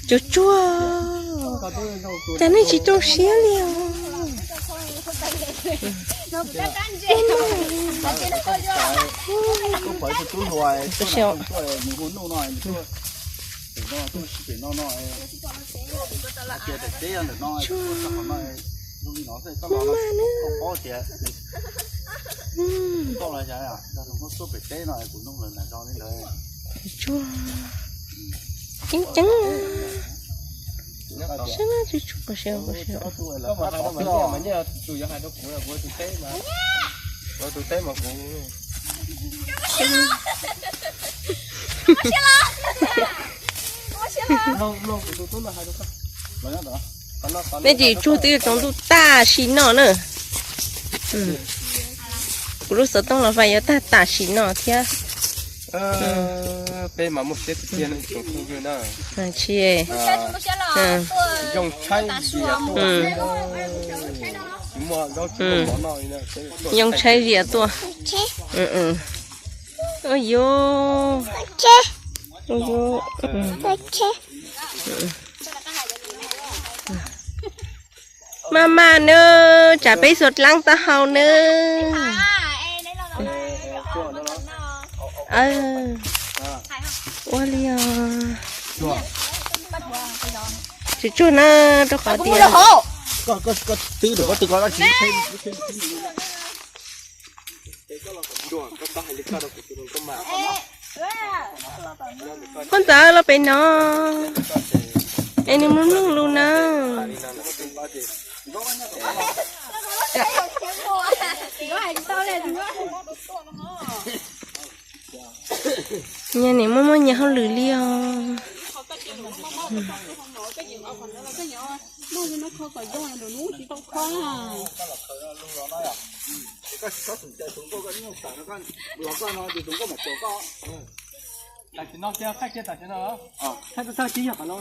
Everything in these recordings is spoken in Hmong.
Tsuag tsuag, cas nej tsis rau siab li os? Tsuag ceeb ceeb. Saib na, tsuag tsuag, pom seb, pom seb. Nej ces tsuag twb yuav tsaus ntuj tam sim no na. Kuv lub xov tooj los fais yuav tag tam sim no thiab. Peb mas muaj siab tiag tiag na. Tsis, yoo tshaib zias tuaj. Yoo tshaib zias tuaj. Ua yuav, ua yuav. Maj mam nawb, tsam peb xuas dlaab taub hau nawb. Ua li os. Tsis tsuag na, rau qhov tias Koj ntxawm los pem no, es nws mloog mloog lus na. Nyias nim muaj muaj nyias hauj lwm li os. Tam sim no ces thaij kiag tam sim no. Thaij thaij tib yog qhov no,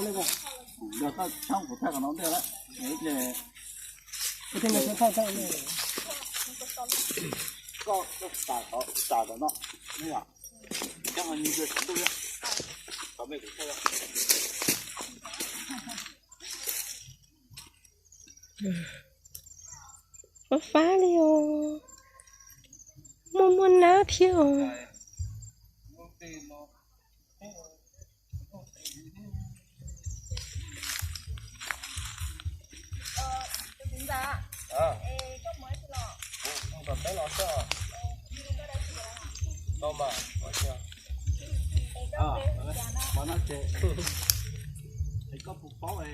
yog thaij tshab kuv thaij qhov no ntej lawm. Koj, koj, tam tom no, yog, koj ho nyiag ntuj, tom me kuv thaij. Fab fab li os. Muaj muaj nab thiab os. Koj puas paub es